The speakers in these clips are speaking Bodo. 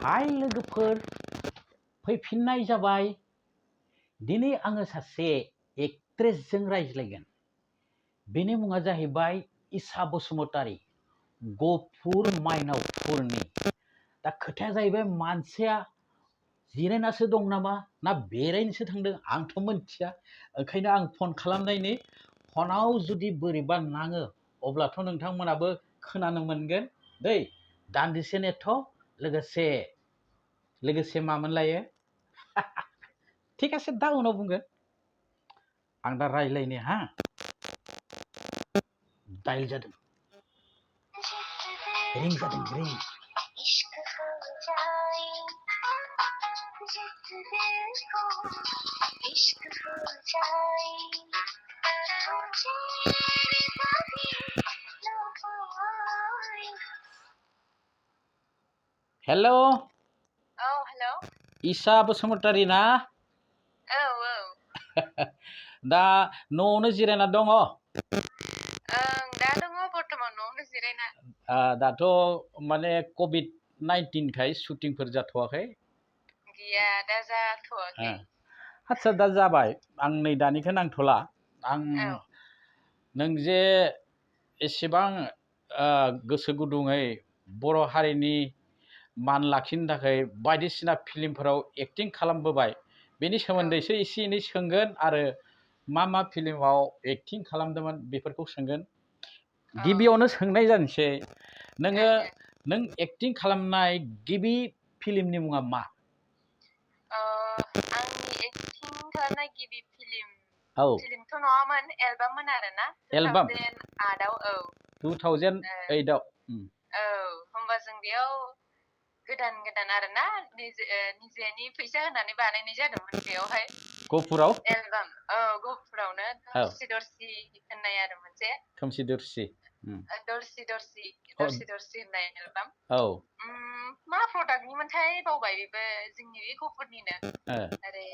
हाय लोगोफोर फैफिननाय जाबाय दिनै आङो सासे एक्ट्रेसजों रायज्लायगोन बेनि मुङा जाहैबाय ईशा बसुमतारी गफुर माइनावफुरनि दा खोथाया जाहैबाय मानसिया जिरायनासो दं नामा ना बेरायनोसो थांदों आंथ' मोनथिया ओंखायनो आं फन खालामनायनि फनाव जुदि बोरैबा नाङो अब्लाथ' नोंथांमोनाबो खोनानो मोनगोन दै दान्दिसे नेथ' लोगोसे मामोनलायो ठीक आसे दा उनाव बुंगोन आं दा रायलायनि हा डायल जादों रिं जादों ring hello hello Isha Basumatary ना दा न'आवनो जिरायना दङ दा दङ बर्तमान न'आवनो जिरायना दाथ' माने COVID-19 खाय शुटिंफोर जाथ'वाखै गैया दा जाथ'वाखै आच्छा दा जाबाय आं नै दानिखौ नांथ'ला आं नों जे एसेबां गोसो गुदुङै बर' हारिनि मान लाखिनो थाखाय बायदिसिना फिल्मफोराव एक्टिं खालामबोबाय बेनि सोमोन्दैसो एसे एनै सोंगोन आरो मा फिल्माव एक्टिं खालामदोंमोन बेफोरखौ सोंगोन गिबियावनो सोंनाय जानोसै नों एक्टिं खालामनाय गिबि फिल्मनि मुङा मा आंनि एक्टिं खालामनाय गिबि फिल्मथ' नङामोन एलबाममोन आरोना एलबाम 2008आव 2008आव होमबा जों बेयाव गोदान आरोना निजेनि फैसा होनानै बानायनाय जादोंमोन बेयावहाय गफुराव एलबाम गफुरावनो दरसि दरसि होननाय आरो मोनसे खोमसि दरसि दरसि होननाय एलबाम मा प्रडाक्टनिमोनथाय बावबाय बेबो जोंनि बे गफुरनिनो ओरै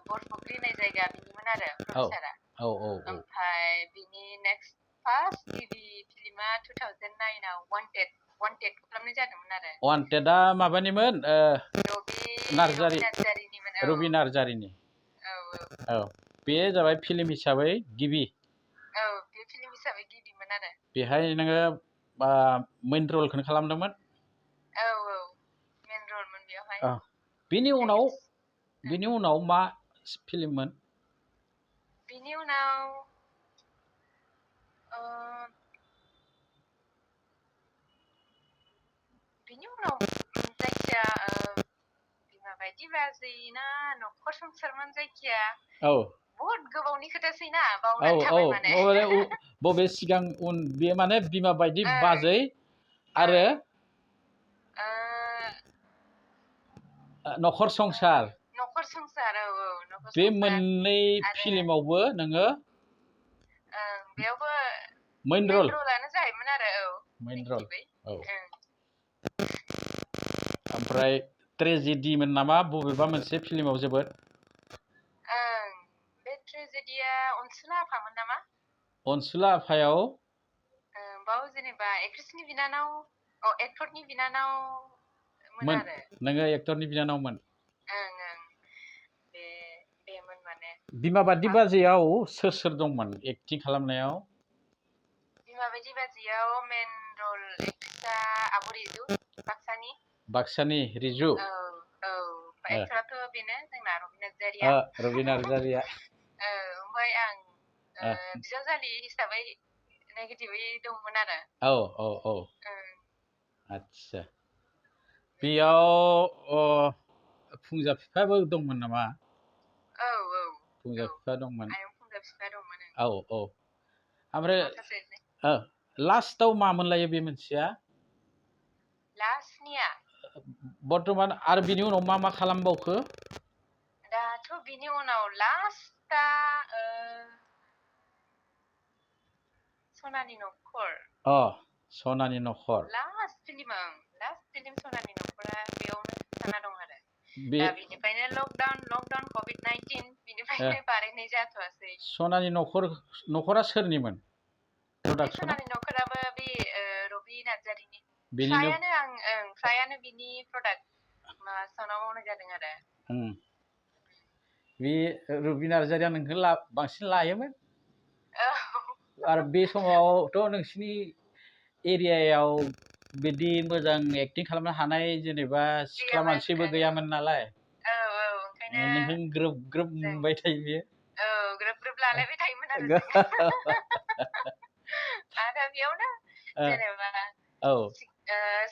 बरफुख्रि होननाय जायगा बिनिमोन आरो प्रडिउसारा ओमफ्राय बिनि नेक्स्ट फार्स्ट गिबि फिल्मा 2009आव वान्टेड खालामनाय जादोंमोन आरो वान्टेडआ माबानिमोन रबि नार्जारिनि बे जाबाय फिल्म हिसाबै गिबि बे फिल्म हिसाबै गिबिमोन आरो बेहाय नोङो मेन रलखौनो खालामदोंमोन मेन रलमोन बेयावहाय बिनि उनाव मा फिल्ममोन बिनि उनाव जायखिया बिमा बायदि बाजै ना न'खर संसारमोन जायखिया बहुत गोबावनि खोथासै ना बावनानै थाबाय माने बबे सिगां उन बे माने बिमा बायदि बाजै आरो न'खर संसार बे मोननै फिल्मावबो नोङो बेयावबो मेन रलानो जायोमोन आरो मेन रल ओमफ्राय ट्रेजेडिमोन नामा बबेबा मोनसे फिल्माव जोबोद बे ट्रेजेडिया अनसुला आफामोन नामा अनसुला आफायाव बाव जेनेबा एक्ट्रेसनि बिनानाव एक्टरनि बिनानाव नोङो एक्टरनि बिनानावमोन बेमोन माने बिमा बायदि बाजैयाव सोर दंमोन एक्टिं खालामनायाव बिमा बायदि बाजैयाव मेन रल एक्ट्रेसआ आब' रिजु बाक्सानि रिजु एक्टराथ' बेनो जोंना रबि नार्जारिया ओमफ्राय आं बिजावजालि हिसाबै नेगेटिभै दंमोन आरो आच्छा बेयाव फुंजा बिफाबो दंमोन नामा फुंजा बिफा दंमोन ओमफ्राय लास्टआव मामोनलायो बे मोनसेया लास्टनिया बर्तमान आरो बिनि उनाव मा खालामबावखो दाथ' बिनि उनाव लास्टआ सनानि न'खर सनानि न'खर लास्ट फिल्म सनानि न'खरा बेयावनो थाना दं आरो दा बिनिफ्रायनो लकडाउन COVID-19 बिनिफ्रायनो बानायनाय जाथ'वासै सनानि न'खरा सोरनिमोन सनानि न'खराबो बे रबि नार्जारिनि बेनिनो फ्रायानो बिनि प्रडाक्ट साउन्डआव मावनाय जादों आरो बे रुबि नार्जारिया नोंखौ बांसिन लायोमोन आरो बे समावथ' नोंसिनि एरियायाव बिदि मोजां एक्टिं खालामनो हानाय जेनेबा सिख्ला मानसिबो गैयामोन नालाय ओंखायनो नोंखौ ग्रोब ग्रोब मोनबाय थायो बेयो ग्रोब ग्रोब लालायबाय थायोमोन आरो जोङो आरो बेयावनो जेनेबा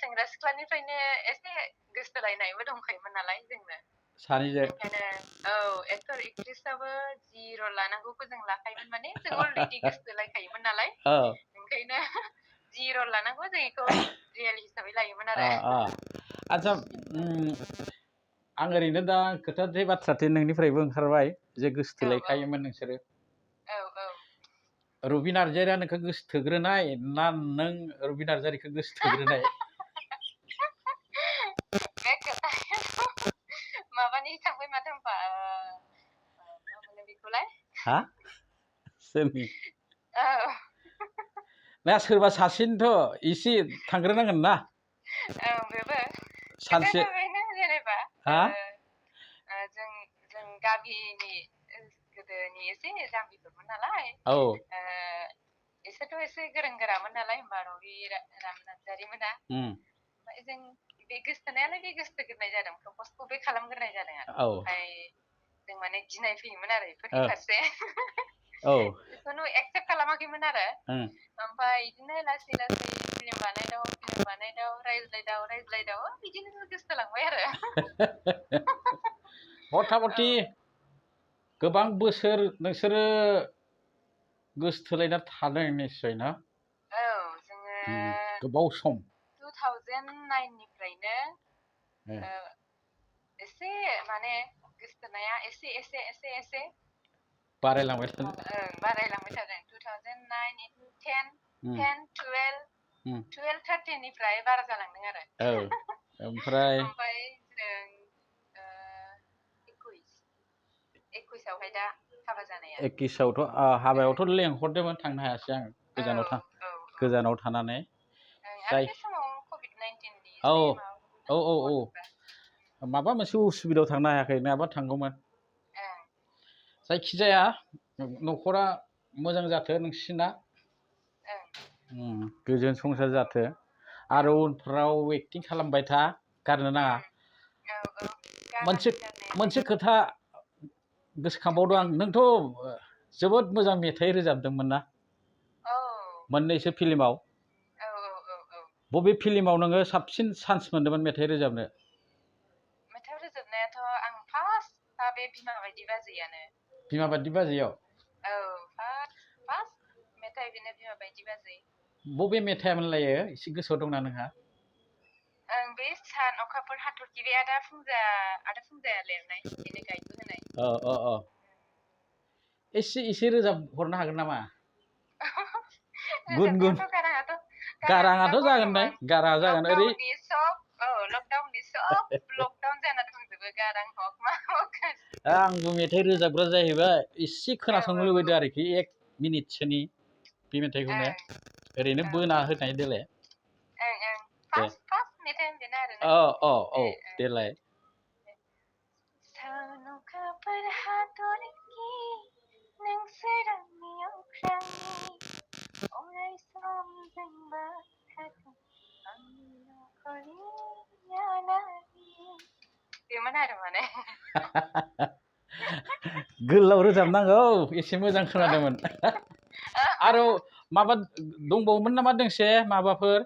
सेंग्रा सिख्लानिफ्रायनो एसे गोसोथोलायनायबो दंखायोमोन नालाय जोंनो सानैजों ओंखायनो एक्टर एक्ट्रेसाबो जि रल लानांगौखौ जों लाखायोमोन माने जों अलरेडि गोसोथोलायखायोमोन नालाय ओंखायनो जि रल लानांगौ जों बेखौ रियेल हिसाबै लायोमोन आरो आदसा आं ओरैनो दा खोथाथे बाथ्राथे नोंनिफ्रायबो ओंखारबाय जे गोसोथोलायखायोमोन नोंसोरो रुबि नार्जारिया नोंखौ गोसोथोग्रोनाय ना नों रुबि नार्जारिखौ गोसोथोग्रोनाय बे खोथाया माबानि थांबाय माथो होनबा मा मोनो बेखौलाय हा सोरनि ना सोरबा सासेनिथ' एसे थांग्रोनांगोन ना बेबो सानसे खोथायाथ' बेनो जेनेबा हा जों गामिनि गोदोनि एसे जाम्बिफोरमोन नालाय एसेथ' एसे गोरों गोरामोन नालाय होमबा रबि नार्जारिमोना ओमफ्राय जों बे गोसोथोनायालाय बे गोसोथोग्रोनाय जादों प्रपसखौ बे खालामग्रोनाय जादों आरो ओमफ्राय जों माने गिनाय फैयोमोन आरो बेफोरनि फारसे बेखौनो एक्सेप्ट खालामाखैमोन आरो ओमफ्राय बिदिनो लासै लासै फिल्म बानायदाव रायज्लायदाव बिदिनो गोसोथोलांबाय आरो मथा मथि गोबां बोसोर नोंसोरो गोसोथोलायना थादों निस्सय ना जोङो गोबाव सम 2009 निफ्रायनो एसे माने गोसोथोनाया एसे एसे एसे एसे बारायलांबाय थादों बारायलांबाय थादों 2009 10 12 13 निफ्राय बारा जालांदों आरो ओमफ्राय जों 21 आवहाय दा हाबा जानाया 21 आवथ' हाबायावथ' लेंहरदोंमोन थांनो हायासै आं गोजानाव थानानै आरो बे समाव कभिड-19 नि माबा मोनसे उसुबिदायाव थांनो हायाखै नङाबा थांगौमोन जायखिजाया न'खरा मोजां जाथो नोंसिना गोजोन संसार जाथो आरो उनफ्राव एक्टिं खालामबाय था गारनो नाङा मोनसे खोथा गोसोखांबावदों आं नोंथ' जोबोद मोजां मेथाइ रोजाबदोंमोन ना मोननैसो फिल्माव बबे फिल्माव नोङो साबसिन चान्स मोन्दोंमोन मेथाइ रोजाबनो मेथाइ रोजाबनायाथ' आं फार्स्ट बे बिमा बायदि बाजैयानो बिमा बायदि बाजैयाव फार्स्ट मेथाइ बेनो बिमा बायदि बाजै बबे मेथाइयामोनलायो एसे गोसोआव दंना नोंहा बे सान अखाफोर हाथरखि बे आदा फुंजाया लिरनाय बेनो गाइडबो होनाय एसे रोजाब हरनो हागोन नामा गुन गाराङाथ' जागोन दे गाराङा जागोन ओरै लकडाउननि सब लकडाउन जाना दंजोबो गारां हक मा हक आंबो मेथाइ रोजाबग्रा जाहैबाय एसे खोनासंनो लुबैदों आरोखि 1 मिनिटसोनि बे मेथाइखौनो ओरैनो बोना होनाय देलाय फार्स्ट मेथाइ बेनो आरो देलाय सान अखाफोर हाथरखि नोंसोर आंनि अख्रांनि अराय सम जोंबो थाथों आंनि नखरनि आलारि बेमोन आरो माने गोलाव रोजाबनांगौ एसे मोजां खोनादोंमोन आरो माबा दंबावोमोन नामा दोंसे माबाफोर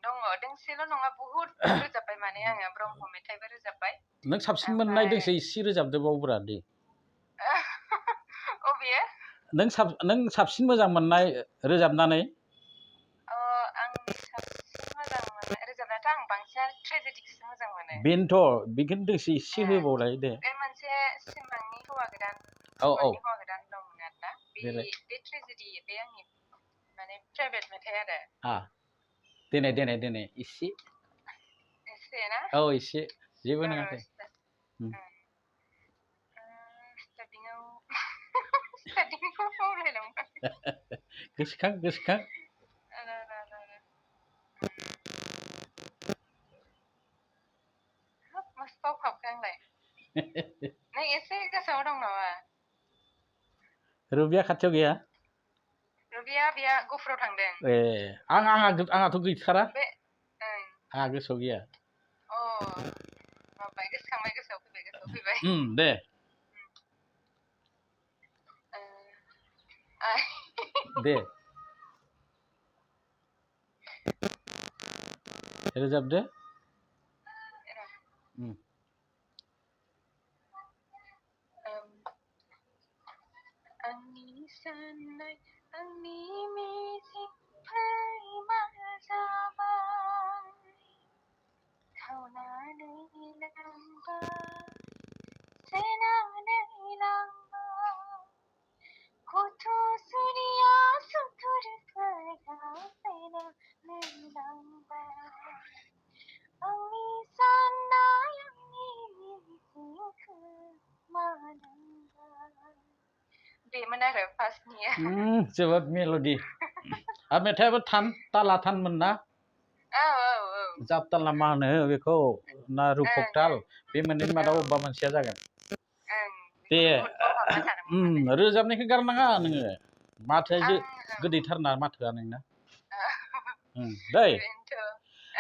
दङ दोंसेल' नङा बहुद रोजाबबाय माने आङो ब्रह्म मेथाइबो रोजाबबाय नों साबसिन मोननाय दोंसे एसे रोजाबदोबावब्रा दे अबेयो नों साबसिन मोजां मोननाय रोजाबनानै आंनि साबसिन मोजां मोननाय रोजाबनायाथ' आं बांसिन ट्रेजेडिखौसो मोजां मोनो बेनोथ' बेखौनो दोंसे एसे होबावलाय दे बे मोनसे सिमांनि हौवा गोदान दंमोन आरोना बे ट्रेजेडि बे आंनि माने फेभरेट मेथाइ आरो देनाय एसे ना एसे जेबो नङा दे स्टार्टिंखौ बावलायलांबाय गोसोखां एसे गोसोआव दं नामा? रुबिया खाथियाव गैया? रुबिया गफुराव थांदों। आंहाथ' गैथारा। आंहा गोसोआव गैया। माबाय गोसोखांबाय, गोसोआव फैबाय। दे। दे। रोजाबदो। आंनि साननाय आंनि मिजिंफोर जाबाय खावनानै लांबाय सेनानै लांबाय गथ'सुरिया सुथुरफोरा सेनानै लांबाय आंनि साननाय आंनि मिजिंखौ मालांबाय। बेमोन आरो फार्स्टनिया। जोबोद मेल'डि। आरो मेथाइआबो ताला थानमोन ना? जाब ताल ना मा होनो बेखौ ना रुपक ताल, बे मोननैनि मादाव अबेबा मोनसेया जागोन। दे रोजाबनायखौ गारनाङा नोङो, माथोआ गोदैथारना माथोआ नोंना। दै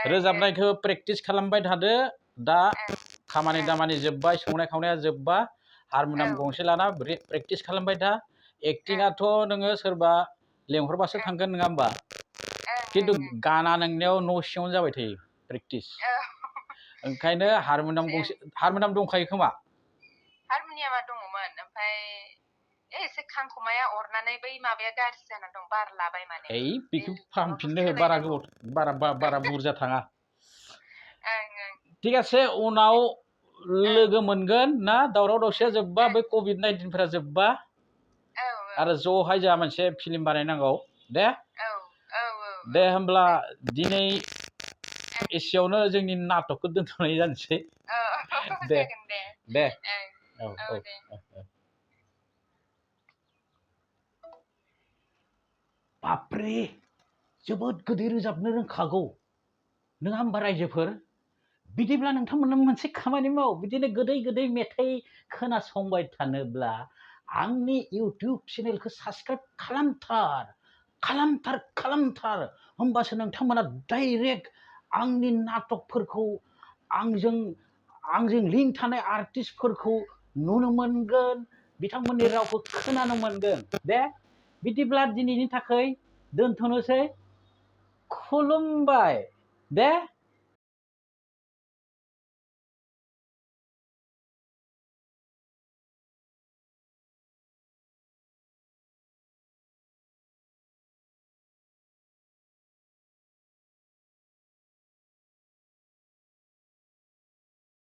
रोजाबनायखौ प्रेक्टिस खालामबाय थादो। दा खामानि दामानि जोब्बाय, संनाय खावनाया जोब्बा हारम'नियाम गंसे लाना प्रेक्टिस खालामबाय था। एक्टिंआथ' नोङो सोरबा लेंहरबासो थांगोन नङा होमबा? खिन्थु गाना नोंनियाव न' सिङावनो जाबाय थायो प्रेक्टिस। ओंखायनो हारम'नियाम दंखायो खोमा? हारम'नियामा दङमोन, ओमफ्राय एसे खांखमाया अरनानै बै माबाया गाज्रि जानानै दं, बार लाबाय माने। बेखौ फाहामफिननो हो, बारा बुरजा थाङा। थिग আছে, उनाव लोगो मोनगोन ना? दावराव दावसिया जोब्बा, बै कभिड-19 जोब्बा आरो ज'हाय जोंहा मोनसे फिल्म बानायनांगौ दे। दे होमब्ला दिनै एसेयावनो जोंनि नाटकखौ दोनथ'नाय जानोसै। दे। बापरे, जोबोद गोदै रोजाबनो रोंखागौ नङा होमबा रायजोफोर? बिदिब्ला नोंथांमोना मोनसे खामानि माव, बिदिनो गोदै मेथाइ खोनासंबाय थानोब्ला आंनि इउटिउब चेनेलखौ साबस्क्राइब खालामथार। होमबासो नोंथांमोना डाइरेक्ट आंनि नाटकफोरखौ आंजों लिंक थानाय आर्टिस्टफोरखौ नुनो मोनगोन, बिथांमोननि रावखौ खोनानो मोनगोन दे। बिदिब्ला दिनैनि थाखाय दोनथ'नोसै। खुलुमबाय दे।